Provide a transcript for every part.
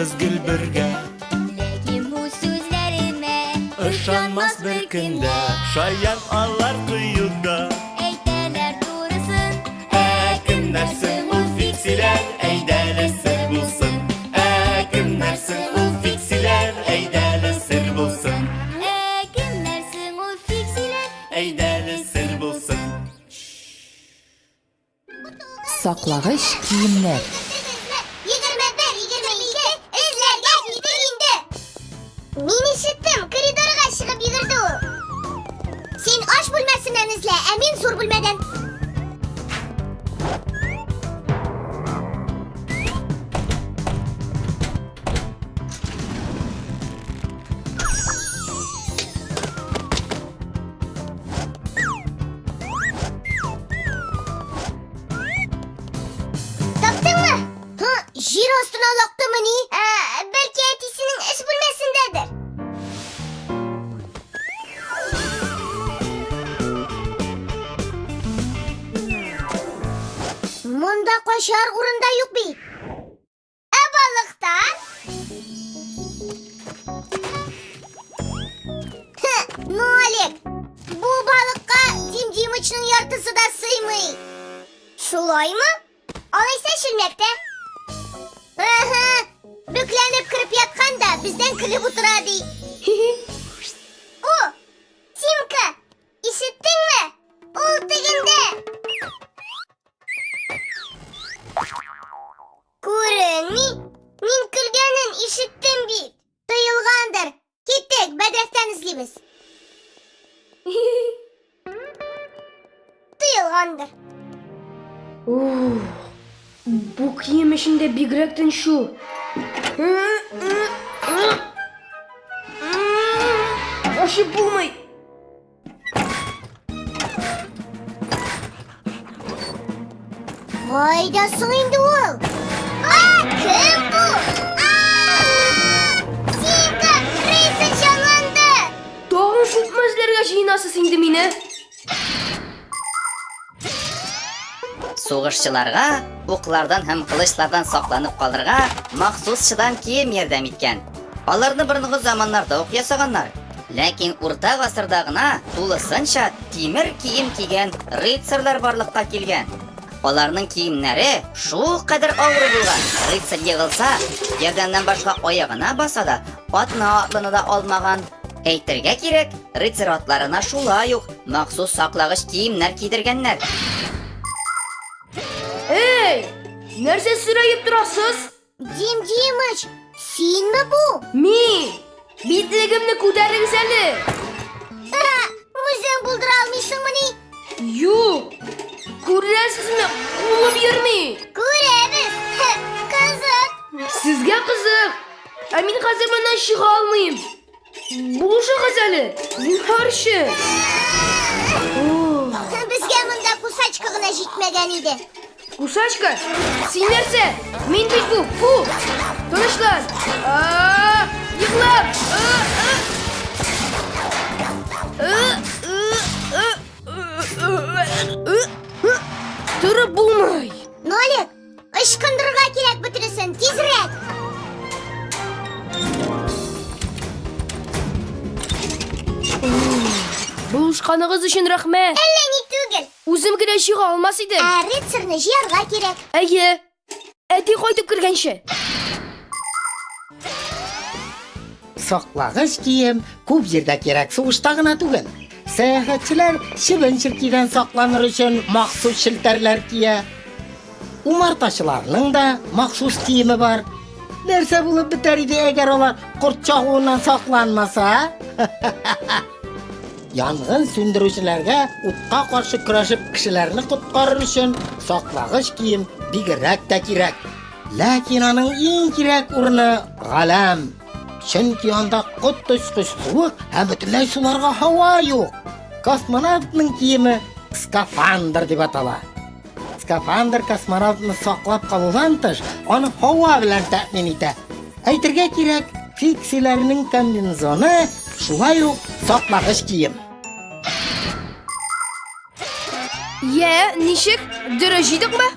Булыгыз гел бергә. Ләкин бу сүзләремә Ышанмас бер кем дә. Шаян алар кыюда. Әйтәләр турысын. Ә кемнәр соң ул фиксиләр? Әйдәле сер булсын. Ә кемнәр соң ул фиксиләр? Әйдәле сер булсын. Ә кемнәр соң ул фиксиләр? Әйдәле сер булсын. Саклагыч киемнәр. 21, 22, эзләргә китик инде. Мин ишеттем, коридорга чыгып йөгерде ул. Син аш бүлмәсеннән эзлә, ә мин зур бүлмәдән. Таптыңмы? Һы, җир астына олактымыни? Ә, бәлки әтисенең эш бүлмәсендәдер. Монда качар урын да юк бит. Ә балыкта? Нолик, бу балыкка Дим Димычның яртысы да сыймый. Шулаймы? Алайса чүлмәктә. Ага, бөкләнеп кереп яткан да бездән көлеп утыра ди. О, Тимка, ишеттеңме? Ул тегендә. Күренми. Мин көлгәнен ишеттем бит. Тыелгандыр. Киттек, бәдрәфтән эзлибез. Тыелгандыр. Ух, бу кием эчендә бигрәк тынчу. Ачып булмый. Кайда соң инде ул? А, кем бу? А! Синка, рыцарь җанланды! Тагын күпме эзләргә җыенасыз инде мине? Сугышчыларга уклардан һәм кылычлардан сакланып калырга махсус чыдам кием ярдәм иткән. Аларны борынгы заманнарда ук ясаганнар. Ләкин урта гасырда гына тулысынча тимер кием кигән рыцарьлар барлыкка килгән. Аларның киемнәре шул кадәр авыр булган, рыцарь егылса, ярдәмнән башка аягына баса да, атына атлана да алмаган. Әйтергә кирәк, рыцарь атларына шулай ук махсус саклагыч киемнәр кидергәннәр. Эй, нәрсә сүрәеп торасыз? Дим Димыч, синме бу? Мин! Битлегемне күтәрегез әле! Үзең булдыра алмыйсыңмыни? Юк! Күрәсезме, кулым йөрми! Күрәбез! Кызык! Сезгә кызык! Ә мин хәзер моннан чыга алмыйм! Булышыгыз әле, зинһарчы. Безгә монда кусачка гына җитмәгән иде. Кусачка? Син нәрсә? Мин бит бу. Фу! Тынычлан. Егълап. Торып булмый. Нолик, Ычкындырырга кирәк бөтенесен, тизрәк! Булышканыгыз өчен рәхмәт. Әллә ни түгел. Үзем генә чыга алмас идем. Ә рыцарьны җыярга кирәк. Әйе. Әти кайтып кергәнче. Саклагыч кием күп җирдә кирәк, сугышта гына түгел. Сәяхәтчеләр чебен-черкидән сакланыр өчен махсус челтәрләр кия. Умартачыларның да махсус киеме бар. Нәрсә булып бетәр иде, әгәр алар корт чагуыннан сакланмаса? Янгын сүндерүчеләргә утка каршы көрәшеп кешеләрне коткарыр өчен саклагыч кием бигрәк тә кирәк. Ләкин аның иң кирәк урыны галәм. Чөнки анда коточкыч суык һәм бөтенләй суларга һава юк. Космонавтның киеме скафандр дип атала. Скафандр космонавтны саклап калудан тыш, аны һава белән тәэмин итә. Әйтергә кирәк, фиксиләрнең комбинезоны шулай ук саклагыч кием. Йә, ничек? Дөрес җыйдыкмы?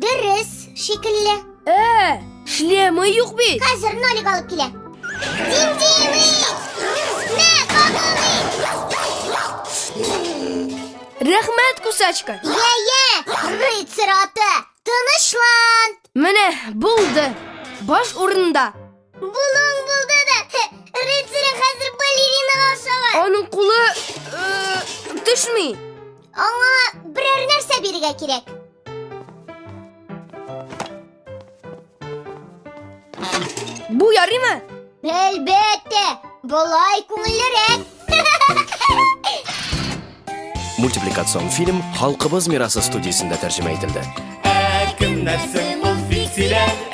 Дөрес, шикелле. Ә, Шлемы юк бит. Хәзер нолик алып килә. Дим Димыч! Мә, кабул ит! Рәхмәт, кусачка. Йә-йә, рыцарь аты, тынычлан! Менә, булды. Баш урынында. Булуың булды да, рыцарең хәзер балеринага охшаган. Аның кулы э, төшми. Аңа берәр нәрсә бирергә кирәк. Бу ярыймы? Әлбәттә, болай күңеллерәк. Мультипликацион фильм Халкыбыз мирасы студиясендә тәрҗемә ителде. Ә кемнәр соң ул фиксиләр?